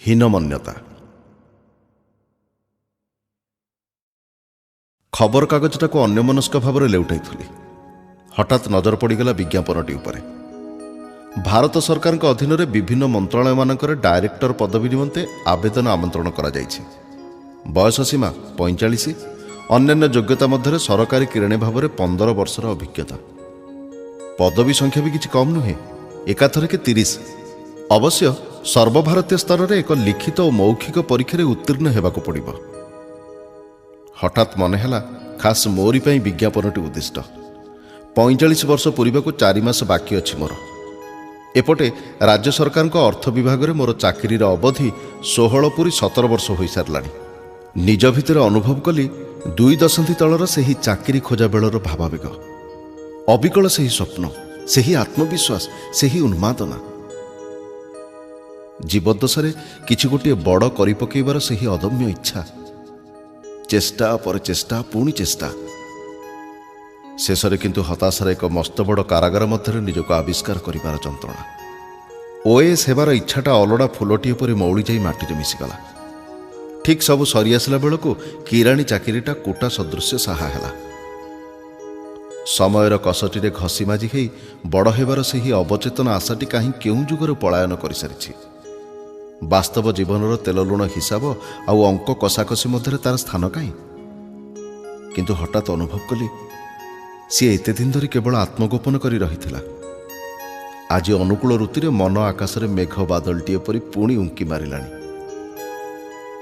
ହୀନମନ୍ୟତା। ଖବରକାଗଜଟାକୁ ଅନ୍ୟମନସ୍କ ଭାବରେ ଲେଉଟାଇଥିଲି। ହଠାତ୍ ନଜର ପଡ଼ିଗଲା ବିଜ୍ଞାପନଟି ଉପରେ। ଭାରତ ସରକାରଙ୍କ ଅଧୀନରେ ବିଭିନ୍ନ ମନ୍ତ୍ରଣାଳୟମାନଙ୍କରେ ଡାଇରେକ୍ଟର ପଦବୀ ନିମନ୍ତେ ଆବେଦନ ଆମନ୍ତ୍ରଣ କରାଯାଇଛି। ବୟସ ସୀମା 45। ଅନ୍ୟାନ୍ୟ ଯୋଗ୍ୟତା ମଧ୍ୟରେ ସରକାରୀ କିରାଣୀ ଭାବରେ 15 ବର୍ଷର ଅଭିଜ୍ଞତା। ପଦବୀ ସଂଖ୍ୟା ବି କିଛି କମ୍ ନୁହେଁ, ଏକାଥରକେ 30। ଅବଶ୍ୟ ସର୍ବଭାରତୀୟ ସ୍ତରରେ ଏକ ଲିଖିତ ଓ ମୌଖିକ ପରୀକ୍ଷାରେ ଉତ୍ତୀର୍ଣ୍ଣ ହେବାକୁ ପଡ଼ିବ। ହଠାତ୍ ମନେ ହେଲା ଖାସ୍ ମୋରି ପାଇଁ ବିଜ୍ଞାପନଟି ଉଦ୍ଦିଷ୍ଟ। 45 ବର୍ଷ ପୂରିବାକୁ 4 ମାସ ବାକି ଅଛି ମୋର। ଏପଟେ ରାଜ୍ୟ ସରକାରଙ୍କ ଅର୍ଥ ବିଭାଗରେ ମୋର ଚାକିରିର ଅବଧି 16 ପୂରି 17 ବର୍ଷ ହୋଇସାରିଲାଣି। ନିଜ ଭିତରେ ଅନୁଭବ କଲି 2 ଦଶନ୍ଧି ତଳର ସେହି ଚାକିରି ଖୋଜା ବେଳର ଭାବାବେଗ, ଅବିକଳ ସେହି ସ୍ୱପ୍ନ, ସେହି ଆତ୍ମବିଶ୍ୱାସ, ସେହି ଉନ୍ମାଦନା। ଜୀବଦ୍ଦଶାରେ କିଛି ଗୋଟିଏ ବଡ଼ କରି ପକାଇବାର ସେହି ଅଦମ୍ୟ ଇଚ୍ଛା। ଚେଷ୍ଟା ପରେ ଚେଷ୍ଟା, ପୁଣି ଚେଷ୍ଟା। ଶେଷରେ କିନ୍ତୁ ହତାଶାର ଏକ ମସ୍ତବଡ଼ କାରାଗାର ମଧ୍ୟରେ ନିଜକୁ ଆବିଷ୍କାର କରିବାର ଯନ୍ତ୍ରଣା। ଓଏଏସ୍ ହେବାର ଇଚ୍ଛାଟା ଅଲୋଡ଼ା ଫୁଲଟିଏ ପରି ମଉଳି ଯାଇ ମାଟିରେ ମିଶିଗଲା। ଠିକ୍ ସବୁ ସରିଆସିଲା ବେଳକୁ କିରାଣୀ ଚାକିରିଟା କୁଟା ସଦୃଶ୍ୟ ସାହା ହେଲା। ସମୟର କସଟିରେ ଘଷି ମାଜି ହେଇ ବଡ଼ ହେବାର ସେହି ଅବଚେତନ ଆଶାଟି କାହିଁ କେଉଁ ଯୁଗରୁ ପଳାୟନ କରିସାରିଛି। ବାସ୍ତବ ଜୀବନର ତେଲ ଲୁଣ ହିସାବ ଆଉ ଅଙ୍କ କଷାକଷି ମଧ୍ୟରେ ତାର ସ୍ଥାନ କାହିଁ? କିନ୍ତୁ ହଠାତ୍ ଅନୁଭବ କଲି ସିଏ ଏତେ ଦିନ ଧରି କେବଳ ଆତ୍ମଗୋପନ କରି ରହିଥିଲା। ଆଜି ଅନୁକୂଳ ଋତୁରେ ମନ ଆକାଶରେ ମେଘ ବାଦଲଟିଏ ପରି ପୁଣି ଉଙ୍କି ମାରିଲାଣି।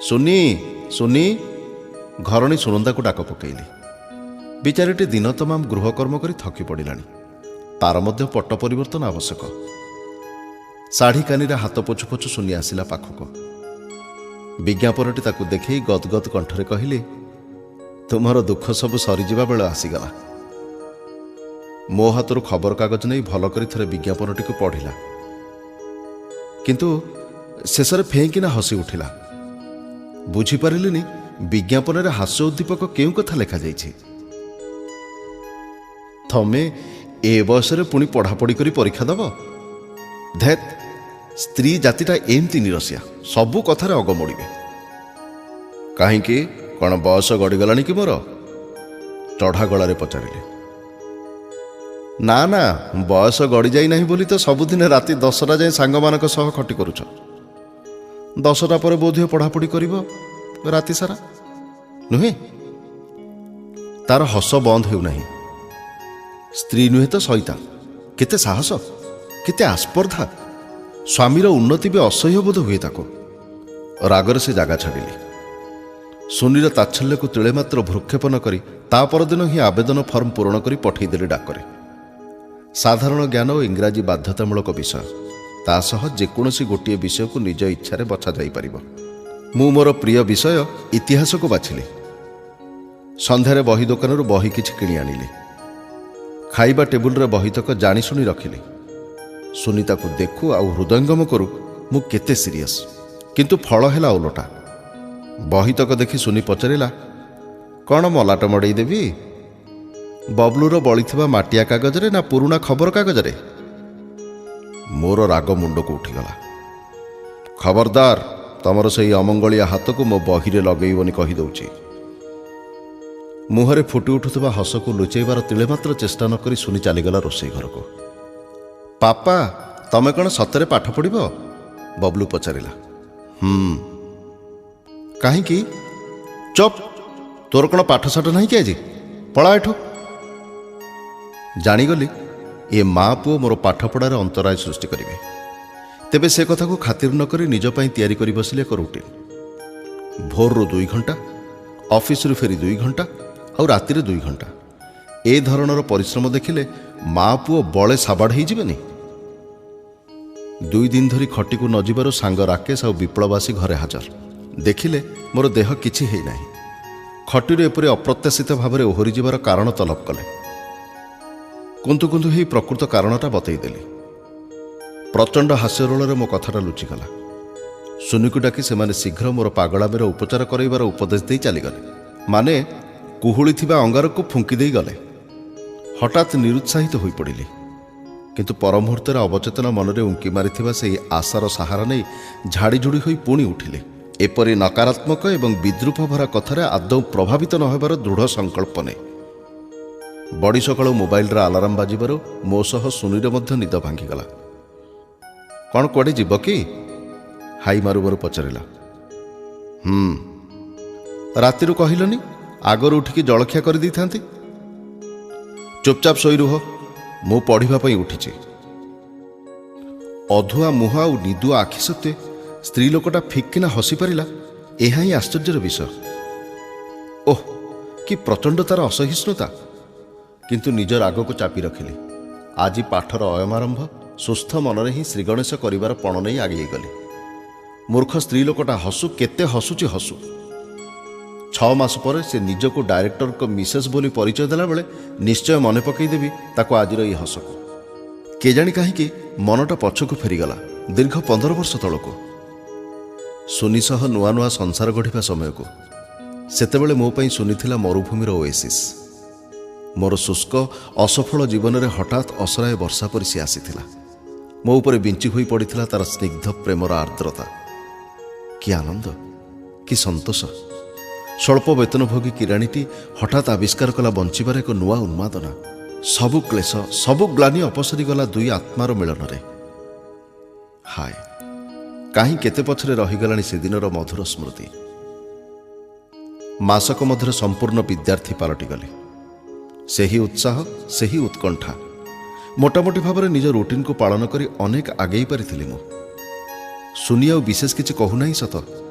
ସୁନି, ସୁନି, ଘରଣୀ ସୁନନ୍ଦାକୁ ଡାକ ପକାଇଲି। ବିଚାରୀଟି ଦିନ ତମାମ ଗୃହକର୍ମ କରି ଥକି ପଡ଼ିଲାଣି। ତାର ମଧ୍ୟ ପଟ୍ଟ ପରିବର୍ତ୍ତନ ଆବଶ୍ୟକ। ଶାଢ଼ୀ କାନିରେ ହାତ ପୋଛୁ ପୋଛୁ ସୁନି ଆସିଲା ପାଖକୁ। ବିଜ୍ଞାପନଟି ତାକୁ ଦେଖେଇ ଗଦଗଦ କଣ୍ଠରେ କହିଲି, ତୁମର ଦୁଃଖ ସବୁ ସରିଯିବା ବେଳ ଆସିଗଲା। ମୋ ହାତରୁ ଖବରକାଗଜ ନେଇ ଭଲ କରି ଥରେ ବିଜ୍ଞାପନଟିକୁ ପଢ଼ିଲା, କିନ୍ତୁ ଶେଷରେ ଫେଁକିନା ହସି ଉଠିଲା। ବୁଝିପାରିଲିନି ବିଜ୍ଞାପନରେ ହାସ୍ୟ ଉଦ୍ଦୀପକ କେଉଁ କଥା ଲେଖାଯାଇଛି। ତମେ ଏ ବୟସରେ ପୁଣି ପଢ଼ାପଢ଼ି କରି ପରୀକ୍ଷା ଦେବ? ଧେତ୍, ସ୍ତ୍ରୀ ଜାତିଟା ଏମିତି ନିରସିଆ, ସବୁ କଥାରେ ଅଗ ମୋଡ଼ିବେ। କାହିଁକି, କ'ଣ ବୟସ ଗଡ଼ିଗଲାଣି କି ମୋର? ଚଢ଼ା ଗଳାରେ ପଚାରିଲେ। ନା ନା, ବୟସ ଗଡ଼ିଯାଇ ନାହିଁ ବୋଲି ତ ସବୁଦିନ ରାତି 10ଟା ଯାଏଁ ସାଙ୍ଗମାନଙ୍କ ସହ ଖଟି କରୁଛ। 10ଟା ପରେ ବୋଧହୁଏ ପଢ଼ାପଢ଼ି କରିବ ରାତି ସାରା, ନୁହେଁ? ତାର ହସ ବନ୍ଦ ହେଉନାହିଁ। ସ୍ତ୍ରୀ ନୁହେଁ ତ ସଇତାନ। କେତେ ସାହସ, କେତେ ଆସ୍ପର୍ଦ୍ଧା! ସ୍ୱାମୀର ଉନ୍ନତି ବି ଅସହ୍ୟ ବୋଧ ହୁଏ ତାକୁ। ରାଗରେ ସେ ଜାଗା ଛାଡ଼ିଲି। ସୁନୀର ତାଚ୍ଛଲ୍ୟକୁ ତିଳେ ମାତ୍ର ଭ୍ରୂକ୍ଷେପ ନ କରି ତା ପରଦିନ ହିଁ ଆବେଦନ ଫର୍ମ ପୂରଣ କରି ପଠେଇଦେଲି ଡାକରେ। ସାଧାରଣ ଜ୍ଞାନ ଓ ଇଂରାଜୀ ବାଧ୍ୟତାମୂଳକ ବିଷୟ, ତା ସହ ଯେକୌଣସି ଗୋଟିଏ ବିଷୟକୁ ନିଜ ଇଚ୍ଛାରେ ବଛା ଯାଇପାରିବ। ମୁଁ ମୋର ପ୍ରିୟ ବିଷୟ ଇତିହାସକୁ ବାଛିଲି। ସନ୍ଧ୍ୟାରେ ବହି ଦୋକାନରୁ ବହି କିଛି କିଣି ଆଣିଲି। ଖାଇବା ଟେବୁଲରେ ବହିତକ ଜାଣିଶୁଣି ରଖିଲି। ସୁନୀତାକୁ ଦେଖୁ ଆଉ ହୃଦୟଙ୍ଗମ କରୁ ମୁଁ କେତେ ସିରିୟସ୍, କିନ୍ତୁ ଫଳ ହେଲା ଓଲଟା। ବହିତକ ଦେଖି ସୁନି ପଚାରିଲା, କ'ଣ ମଲାଟ ମଡ଼େଇ ଦେବି? ବବଲୁର ବଳିଥିବା ମାଟିଆ କାଗଜରେ ନା ପୁରୁଣା ଖବରକାଗଜରେ? ମୋର ରାଗ ମୁଣ୍ଡକୁ ଉଠିଗଲା। ଖବରଦାର, ତମର ସେଇ ଅମଙ୍ଗଳିଆ ହାତକୁ ମୋ ବହିରେ ଲଗେଇବନି କହିଦେଉଛି। ମୁହଁରେ ଫୁଟି ଉଠୁଥିବା ହସକୁ ଲୁଚେଇବାର ତିଳେମାତ୍ର ଚେଷ୍ଟା ନ କରି ସୁନି ଚାଲିଗଲା ରୋଷେଇ ଘରକୁ। ପାପା, ତମେ କ'ଣ ସତରେ ପାଠ ପଢ଼ିବ? ବବଲୁ ପଚାରିଲା। ହୁଁ। କାହିଁକି? ଚପ୍, ତୋର କ'ଣ ପାଠଶାଠ ନାହିଁ କି ଆଜି? ପଳା ଏଠୁ। ଜାଣିଗଲି ଏ ମା ପୁଅ ମୋର ପାଠପଢ଼ାରେ ଅନ୍ତରାୟ ସୃଷ୍ଟି କରିବେ। ତେବେ ସେ କଥାକୁ ଖାତିର ନ କରି ନିଜ ପାଇଁ ତିଆରି କରି ବସିଲେ ଏକ ରୁଟିନ୍। ଭୋରରୁ 2 ଘଣ୍ଟା, ଅଫିସରୁ ଫେରି 2 ଘଣ୍ଟା, ଆଉ ରାତିରେ 2 ଘଣ୍ଟା। ଏ ଧରଣର ପରିଶ୍ରମ ଦେଖିଲେ ମା ପୁଅ ବଳେ ସାବାଡ଼ ହେଇଯିବେନି? 2 ଦିନ ଧରି ଖଟିକୁ ନ ଯିବାରୁ ସାଙ୍ଗ ରାକେଶ ଆଉ ବିପ୍ଳବାସୀ ଘରେ ହାଜର। ଦେଖିଲେ ମୋର ଦେହ କିଛି ହେଇନାହିଁ। ଖଟିରୁ ଏପରି ଅପ୍ରତ୍ୟାଶିତ ଭାବରେ ଓହରିଯିବାର କାରଣ ତଲବ କଲେ। କୁନ୍ତୁ କୁନ୍ତୁ ହେଇ ପ୍ରକୃତ କାରଣଟା ବତେଇଦେଲି। ପ୍ରଚଣ୍ଡ ହାସ୍ୟରୋଳରେ ମୋ କଥାଟା ଲୁଚିଗଲା। ସୁନିକୁ ଡାକି ସେମାନେ ଶୀଘ୍ର ମୋର ପାଗଳାମିର ଉପଚାର କରାଇବାର ଉପଦେଶ ଦେଇ ଚାଲିଗଲେ। ମାନେ କୁହୁଳି ଥିବା ଅଙ୍ଗାରକୁ ଫୁଙ୍କି ଦେଇ ଗଲେ। ହଠାତ୍ ନିରୁତ୍ସାହିତ ହୋଇପଡ଼ିଲି। କିନ୍ତୁ ପରମୁହୂର୍ତ୍ତରେ ଅବଚେତନ ମନରେ ଉଙ୍କି ମାରିଥିବା ସେହି ଆଶାର ସାହାରା ନେଇ ଝାଡ଼ିଝୁଡ଼ି ହୋଇ ପୁଣି ଉଠିଲି। ଏପରି ନକାରାତ୍ମକ ଏବଂ ବିଦ୍ରୂପ ଭରା କଥାରେ ଆଦୌ ପ୍ରଭାବିତ ନ ହେବାର ଦୃଢ଼ ସଂକଳ୍ପ ନେଇ। ବଡ଼ି ସକାଳୁ ମୋବାଇଲର ଆଲାରାମ ବାଜିବାରୁ ମୋ ସହ ସୁନିର ମଧ୍ୟ ନିଦ ଭାଙ୍ଗିଗଲା। କ'ଣ କୁଆଡ଼େ ଯିବ କି? ହାଇ ମାରୁ ମାରୁ ପଚାରିଲା। ହୁଁ। ରାତିରୁ କହିଲନି? ଆଗରୁ ଉଠିକି ଜଳଖିଆ କରିଦେଇଥାନ୍ତି। ଚୁପଚାପ ଶୋଇ ରୁହ, ମୁଁ ପଢ଼ିବା ପାଇଁ ଉଠିଛି। ଅଧୁଆ ମୁହଁ ଆଉ ନିଦୁଆ ଆଖି ସତ୍ତ୍ୱେ ସ୍ତ୍ରୀ ଲୋକଟା ଫିକ୍କିନା ହସିପାରିଲା, ଏହା ହିଁ ଆଶ୍ଚର୍ଯ୍ୟର ବିଷୟ। ଓଃ, କି ପ୍ରଚଣ୍ଡ ତାର ଅସହିଷ୍ଣୁତା! କିନ୍ତୁ ନିଜ ରାଗକୁ ଚାପି ରଖିଲି। ଆଜି ପାଠର ଅୟମାରମ୍ଭ ସୁସ୍ଥ ମନରେ ହିଁ ଶ୍ରୀଗଣେଶ କରିବାର ପଣ ନେଇ ଆଗେଇ ଗଲି। ମୂର୍ଖ ସ୍ତ୍ରୀ ଲୋକଟା ହସୁ, କେତେ ହସୁଛି ହସୁ। 6 ମାସ ପରେ ସେ ନିଜକୁ ଡାଇରେକ୍ଟରଙ୍କ ମିସେସ୍ ବୋଲି ପରିଚୟ ଦେଲାବେଳେ ନିଶ୍ଚୟ ମନେ ପକାଇଦେବି ତାକୁ ଆଜିର ଏଇ ହସକୁ। କେଜାଣି କାହିଁକି ମନଟା ପଛକୁ ଫେରିଗଲା ଦୀର୍ଘ 15 ବର୍ଷ ତଳକୁ, ସୁନି ସହ ନୂଆ ନୂଆ ସଂସାର ଗଢ଼ିବା ସମୟକୁ। ସେତେବେଳେ ମୋ ପାଇଁ ସୁନି ଥିଲା ମରୁଭୂମିର ଓଏସିସ୍। ମୋର ଶୁଷ୍କ ଅସଫଳ ଜୀବନରେ ହଠାତ୍ ଅସରାଏ ବର୍ଷା ପରି ସେ ଆସିଥିଲା। ମୋ ଉପରେ ବିଞ୍ଚି ହୋଇ ପଡ଼ିଥିଲା ତାର ସ୍ନିଗ୍ଧ ପ୍ରେମର ଆର୍ଦ୍ରତା। କି ଆନନ୍ଦ, କି ସନ୍ତୋଷ! ସ୍ୱଳ୍ପ ବେତନଭୋଗୀ କିରାଣୀଟି ହଠାତ୍ ଆବିଷ୍କାର କଲା ବଞ୍ଚିବାର ଏକ ନୂଆ ଉନ୍ମାଦନା। ସବୁ କ୍ଲେଶ, ସବୁ ଗ୍ଲାନି ଅପସରିଗଲା ଦୁଇ ଆତ୍ମାର ମିଳନରେ। ହାୟ, କାହିଁ କେତେ ପଛରେ ରହିଗଲାଣି ସେଦିନର ମଧୁର ସ୍ମୃତି। ମାସକ ମଧ୍ୟରେ ସମ୍ପୂର୍ଣ୍ଣ ବିଦ୍ୟାର୍ଥୀ ପାଲଟିଗଲି। ସେହି ଉତ୍ସାହ, ସେହି ଉତ୍କଣ୍ଠା। ମୋଟାମୋଟି ଭାବରେ ନିଜ ରୁଟିନକୁ ପାଳନ କରି ଅନେକ ଆଗେଇ ପାରିଥିଲି ମୁଁ। ସୁନି ଆଉ ବିଶେଷ କିଛି କହୁନାହିଁ ସତ,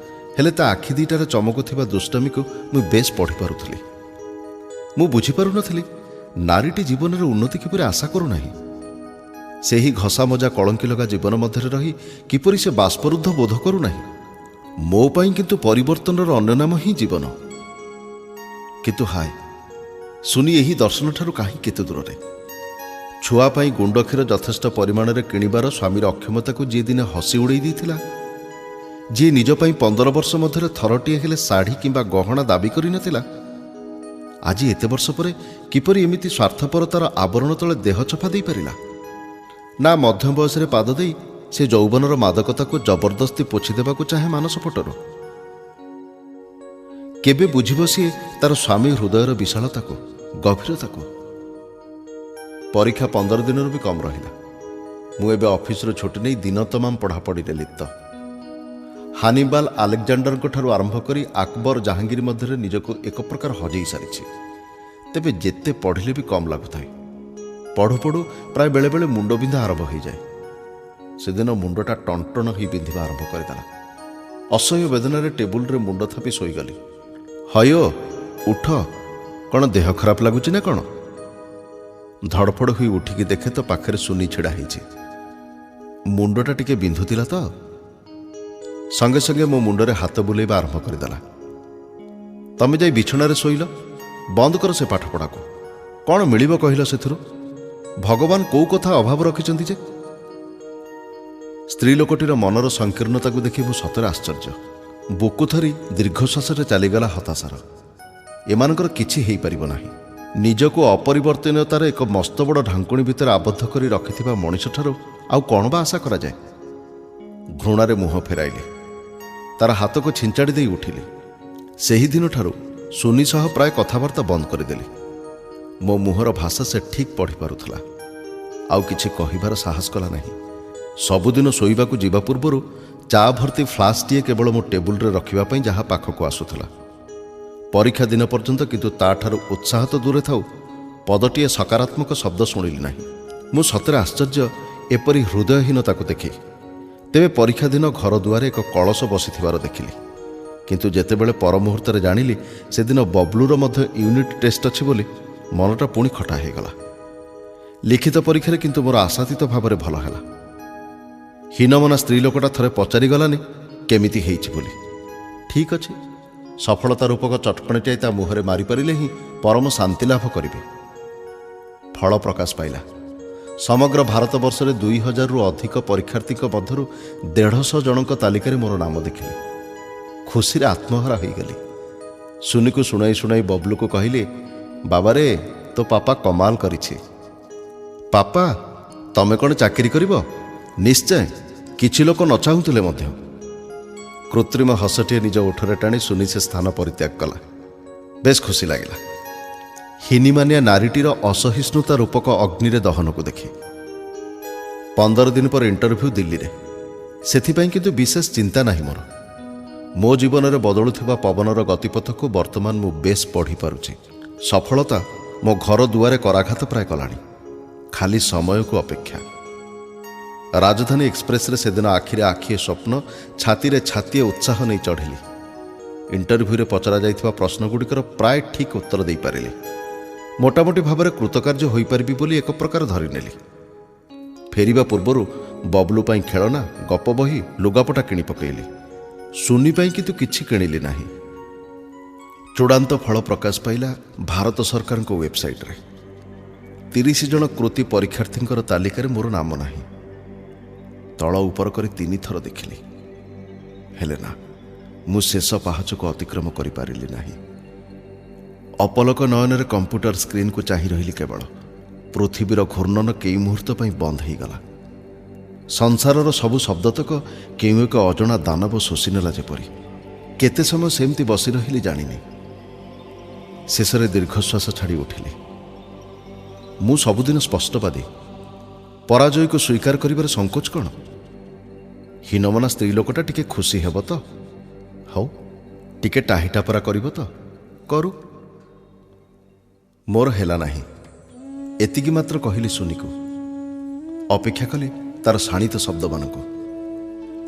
ହେଲେ ତା ଆଖି ଦୁଇଟାରେ ଚମକୁଥିବା ଦୁଷ୍ଟାମିକୁ ମୁଁ ବେଶ୍ ପଢ଼ିପାରୁଥିଲି। ମୁଁ ବୁଝିପାରୁନଥିଲି ନାରୀଟି ଜୀବନରେ ଉନ୍ନତି କିପରି ଆଶା କରୁନାହିଁ। ସେହି ଘସାମଜା କଳଙ୍କି ଲଗା ଜୀବନ ମଧ୍ୟରେ ରହି କିପରି ସେ ବାଷ୍ପରୁଦ୍ଧ ବୋଧ କରୁନାହିଁ। ମୋ ପାଇଁ କିନ୍ତୁ ପରିବର୍ତ୍ତନର ଅନ୍ୟ ନାମ ହିଁ ଜୀବନ। କିନ୍ତୁ ହାୟ, ସୁନି ଏହି ଦର୍ଶନଠାରୁ କାହିଁ କେତେ ଦୂରରେ। ଛୁଆ ପାଇଁ ଗୁଣ୍ଡ କ୍ଷୀର ଯଥେଷ୍ଟ ପରିମାଣରେ କିଣିବାର ସ୍ୱାମୀର ଅକ୍ଷମତାକୁ ଯିଏ ଦିନେ ହସି ଉଡ଼େଇ ଦେଇଥିଲା, ଯିଏ ନିଜ ପାଇଁ 15 ବର୍ଷ ମଧ୍ୟରେ ଥରଟିଏ ହେଲେ ଶାଢ଼ୀ କିମ୍ବା ଗହଣା ଦାବି କରିନଥିଲା, ଆଜି ଏତେ ବର୍ଷ ପରେ କିପରି ଏମିତି ସ୍ୱାର୍ଥପରତାର ଆବରଣ ତଳେ ଦେହ ଛଫା ଦେଇପାରିଲା? ନା ମଧ୍ୟ ବୟସରେ ପାଦ ଦେଇ ସେ ଯୌବନର ମାଦକତାକୁ ଜବରଦସ୍ତି ପୋଛିଦେବାକୁ ଚାହେଁ ମାନସପଟରୁ? କେବେ ବୁଝିବ ସିଏ ତାର ସ୍ୱାମୀ ହୃଦୟର ବିଶାଳତାକୁ, ଗଭୀରତାକୁ? ପରୀକ୍ଷା 15 ଦିନରୁ ବି କମ୍ ରହିଲା। ମୁଁ ଏବେ ଅଫିସରୁ ଛୁଟି ନେଇ ଦିନ ତମାମ ପଢ଼ାପଢ଼ିରେ ଲିପ୍ତ। ହାନିବାଲ ଆଲେକ୍ଜାଣ୍ଡରଙ୍କ ଠାରୁ ଆରମ୍ଭ କରି ଆକବର ଜାହାଙ୍ଗୀର ମଧ୍ୟରେ ନିଜକୁ ଏକ ପ୍ରକାର ହଜେଇ ସାରିଛି। ତେବେ ଯେତେ ପଢ଼ିଲେ ବି କମ୍ ଲାଗୁଥାଏ। ପଢ଼ୁ ପଢ଼ୁ ପ୍ରାୟ ବେଳେବେଳେ ମୁଣ୍ଡବିନ୍ଧା ଆରମ୍ଭ ହୋଇଯାଏ। ସେଦିନ ମୁଣ୍ଡଟା ଟଣଟଣ ହୋଇ ବିନ୍ଧିବା ଆରମ୍ଭ କରିଦେଲା। ଅସହ୍ୟ ବେଦନାରେ ଟେବୁଲରେ ମୁଣ୍ଡ ଥାପି ଶୋଇଗଲି। ହୟୋ, ଉଠ, କ'ଣ ଦେହ ଖରାପ ଲାଗୁଛି ନା କ'ଣ? ଧଡ଼ଫଡ଼ ହୋଇ ଉଠିକି ଦେଖେ ତ ପାଖରେ ସୁନି ଛିଡ଼ା ହେଇଛି। ମୁଣ୍ଡଟା ଟିକେ ବିନ୍ଧୁଥିଲା ତ। ସଙ୍ଗେ ସଙ୍ଗେ ମୋ ମୁଣ୍ଡରେ ହାତ ବୁଲେଇବା ଆରମ୍ଭ କରିଦେଲା। ତମେ ଯାଇ ବିଛଣାରେ ଶୋଇଲ, ବନ୍ଦ କର ସେ ପାଠପଢ଼ାକୁ। କ'ଣ ମିଳିବ କହିଲ ସେଥିରୁ? ଭଗବାନ କୋଉ କଥା ଅଭାବ ରଖିଛନ୍ତି ଯେ? ସ୍ତ୍ରୀ ଲୋକଟିର ମନର ସଂକୀର୍ଣ୍ଣତାକୁ ଦେଖି ମୁଁ ସତରେ ଆଶ୍ଚର୍ଯ୍ୟ। ବୁକୁ ଧରି ଦୀର୍ଘଶ୍ୱାସରେ ଚାଲିଗଲା ହତାଶାର। ଏମାନଙ୍କର କିଛି ହେଇପାରିବ ନାହିଁ। ନିଜକୁ ଅପରିବର୍ତ୍ତନୀୟତାର ଏକ ମସ୍ତବଡ଼ ଢାଙ୍କୁଣୀ ଭିତରେ ଆବଦ୍ଧ କରି ରଖିଥିବା ମଣିଷଠାରୁ ଆଉ କ'ଣ ବା ଆଶା କରାଯାଏ? ଘୃଣାରେ ମୁହଁ ଫେରାଇଲି। ତାର ହାତକୁ ଛିଞ୍ଚାଡ଼ି ଦେଇ ଉଠିଲି। ସେହିଦିନଠାରୁ ସୁନି ସହ ପ୍ରାୟ କଥାବାର୍ତ୍ତା ବନ୍ଦ କରିଦେଲି। ମୋ ମୁହଁର ଭାଷା ସେ ଠିକ୍ ପଢ଼ିପାରୁଥିଲା। ଆଉ କିଛି କହିବାର ସାହସ କଲା ନାହିଁ। ସବୁଦିନ ଶୋଇବାକୁ ଯିବା ପୂର୍ବରୁ ଚା ଭର୍ତ୍ତି ଫ୍ଲାସ୍ଟିଏ କେବଳ ମୋ ଟେବୁଲରେ ରଖିବା ପାଇଁ ଯାହା ପାଖକୁ ଆସୁଥିଲା। ପରୀକ୍ଷା ଦିନ ପର୍ଯ୍ୟନ୍ତ କିନ୍ତୁ ତାଠାରୁ ଉତ୍ସାହ ତ ଦୂରେ ଥାଉ, ପଦଟିଏ ସକାରାତ୍ମକ ଶବ୍ଦ ଶୁଣିଲି ନାହିଁ। ମୁଁ ସତରେ ଆଶ୍ଚର୍ଯ୍ୟ ଏପରି ହୃଦୟହୀନତାକୁ ଦେଖି। ତେବେ ପରୀକ୍ଷା ଦିନ ଘର ଦୁଆରେ ଏକ କଳସ ବସିଥିବାର ଦେଖିଲି। କିନ୍ତୁ ଯେତେବେଳେ ପରମୁହୂର୍ତ୍ତରେ ଜାଣିଲି ସେଦିନ ବବଲୁର ମଧ୍ୟ ୟୁନିଟ୍ ଟେଷ୍ଟ ଅଛି ବୋଲି, ମନଟା ପୁଣି ଖଟା ହୋଇଗଲା। ଲିଖିତ ପରୀକ୍ଷାରେ କିନ୍ତୁ ମୋର ଆଶାତୀତ ଭାବରେ ଭଲ ହେଲା। ହୀନମନା ସ୍ତ୍ରୀ ଲୋକଟା ଥରେ ପଚାରିଗଲାନି କେମିତି ହେଇଛି ବୋଲି। ଠିକ୍ ଅଛି, ସଫଳତା ରୂପକ ଚଟକଣିଟାଏ ତା ମୁହଁରେ ମାରିପାରିଲେ ହିଁ ପରମ ଶାନ୍ତି ଲାଭ କରିବେ। ଫଳ ପ୍ରକାଶ ପାଇଲା। ସମଗ୍ର ଭାରତବର୍ଷରେ 2000ରୁ ଅଧିକ ପରୀକ୍ଷାର୍ଥୀଙ୍କ ମଧ୍ୟରୁ 150 ଜଣଙ୍କ ତାଲିକାରେ ମୋର ନାମ ଦେଖିଲି। ଖୁସିରେ ଆତ୍ମହରା ହୋଇଗଲି। ସୁନିକୁ ଶୁଣାଇ ଶୁଣାଇ ବବଲୁକୁ କହିଲି, ବାବାରେ, ତୋ ପାପା କମାଲ କରିଛି। ପାପା? ତମେ କ'ଣ ଚାକିରି କରିବ? ନିଶ୍ଚୟ, କିଛି ଲୋକ ନ ଚାହୁଁଥିଲେ ମଧ୍ୟ। କୃତ୍ରିମ ହସଟିଏ ନିଜ ଓଠରେ ଟାଣି ସୁନି ସେ ସ୍ଥାନ ପରିତ୍ୟାଗ କଲା। ବେଶ ଖୁସି ଲାଗିଲା ହିନିମାନିଆ ନାରୀଟିର ଅସହିଷ୍ଣୁତା ରୂପକ ଅଗ୍ନିରେ ଦହନକୁ ଦେଖି। 15 ଦିନ ପରେ ଇଣ୍ଟରଭ୍ୟୁ ଦିଲ୍ଲୀରେ। ସେଥିପାଇଁ କିନ୍ତୁ ବିଶେଷ ଚିନ୍ତା ନାହିଁ ମୋର। ମୋ ଜୀବନରେ ବଦଳୁଥିବା ପବନର ଗତିପଥକୁ ବର୍ତ୍ତମାନ ମୁଁ ବେଶ ପଢ଼ିପାରୁଛି। ସଫଳତା ମୋ ଘର ଦୁଆରେ କରାଘାତ ପ୍ରାୟ କଲାଣି, ଖାଲି ସମୟକୁ ଅପେକ୍ଷା। ରାଜଧାନୀ ଏକ୍ସପ୍ରେସରେ ସେଦିନ ଆଖିରେ ଆଖିଏ ସ୍ୱପ୍ନ, ଛାତିରେ ଛାତିଏ ଉତ୍ସାହ ନେଇ ଚଢ଼ିଲି। ଇଣ୍ଟରଭ୍ୟୁରେ ପଚରାଯାଇଥିବା ପ୍ରଶ୍ନଗୁଡ଼ିକର ପ୍ରାୟ ଠିକ୍ ଉତ୍ତର ଦେଇପାରିଲି। ମୋଟାମୋଟି ଭାବରେ କୃତକାର୍ଯ୍ୟ ହୋଇପାରିବି ବୋଲି ଏକ ପ୍ରକାର ଧରିନେଲି। ଫେରିବା ପୂର୍ବରୁ ବବଲୁ ପାଇଁ ଖେଳନା, ଗପ ବହି, ଲୁଗାପଟା କିଣି ପକାଇଲି। ସୁନି ପାଇଁ କିନ୍ତୁ କିଛି କିଣିଲି ନାହିଁ। ଚୂଡ଼ାନ୍ତ ଫଳ ପ୍ରକାଶ ପାଇଲା ଭାରତ ସରକାରଙ୍କ ୱେବସାଇଟ୍ରେ। 30 ଜଣ କୃତି ପରୀକ୍ଷାର୍ଥୀଙ୍କର ତାଲିକାରେ ମୋର ନାମ ନାହିଁ। ତଳ ଉପର କରି 3 ଥର ଦେଖିଲି, ହେଲେ ନା, ମୁଁ ଶେଷ ପାହାଚକୁ ଅତିକ୍ରମ କରିପାରିଲି ନାହିଁ। ଅପଲକ ନୟନରେ କମ୍ପ୍ୟୁଟର ସ୍କ୍ରିନ୍କୁ ଚାହିଁ ରହିଲି କେବଳ। ପୃଥିବୀର ଘୂର୍ଣ୍ଣନ କେଇ ମୁହୂର୍ତ୍ତ ପାଇଁ ବନ୍ଦ ହୋଇଗଲା। ସଂସାରର ସବୁ ଶବ୍ଦତକ କେଉଁ ଏକ ଅଜଣା ଦାନବ ଶୋଷିନେଲା ଯେପରି। କେତେ ସମୟ ସେମିତି ବସି ରହିଲି ଜାଣିନି। ଶେଷରେ ଦୀର୍ଘଶ୍ୱାସ ଛାଡ଼ି ଉଠିଲି। ମୁଁ ସବୁଦିନ ସ୍ପଷ୍ଟବାଦୀ। ପରାଜୟକୁ ସ୍ୱୀକାର କରିବାରେ ସଙ୍କୋଚ କ'ଣ? ହୀନମନା ସ୍ତ୍ରୀ ଲୋକଟା ଟିକେ ଖୁସି ହେବ ତ ହଉ, ଟିକେ ଟାହିଟାପରା କରିବ ତ କରୁ। ମୋର ହେଲା ନାହିଁ, ଏତିକି ମାତ୍ର କହିଲି ସୁନିକୁ। ଅପେକ୍ଷା କଲି ତାର ଶାଣିତ ଶବ୍ଦମାନଙ୍କୁ।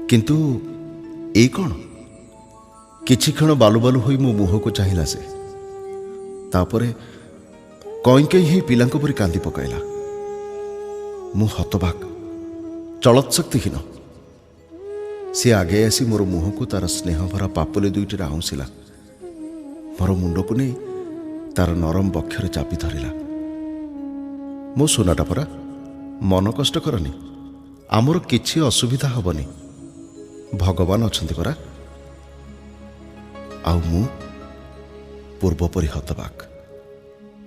କିନ୍ତୁ ଏଇ କ'ଣ? କିଛି କ୍ଷଣ ବାଲୁ ବାଲୁ ହୋଇ ମୋ ମୁହଁକୁ ଚାହିଁଲା ସେ। ତାପରେ କଇଁ କଇଁ ହେଇ ପିଲାଙ୍କ ପରି କାନ୍ଦି ପକାଇଲା। ମୁଁ ହତବାକ୍, ଚଳତ୍ଶକ୍ତିହୀନ। ସେ ଆଗେଇ ଆସି ମୋର ମୁହଁକୁ ତାର ସ୍ନେହଭରା ପାପୁଲି ଦୁଇଟିରେ ଆଉଁସିଲା। ମୋର ମୁଣ୍ଡକୁ ନେଇ ତାର ନରମ ବକ୍ଷରେ ଚାପି ଧରିଲା। ମୋ ସୁନାଟା ପରା, ମନ କଷ୍ଟ କରନି, ଆମର କିଛି ଅସୁବିଧା ହେବନି, ଭଗବାନ ଅଛନ୍ତି ପରା। ଆଉ ମୁଁ ପୂର୍ବପରି ହତବାକ୍,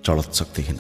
ଚଳତ୍ଶକ୍ତିହୀନ।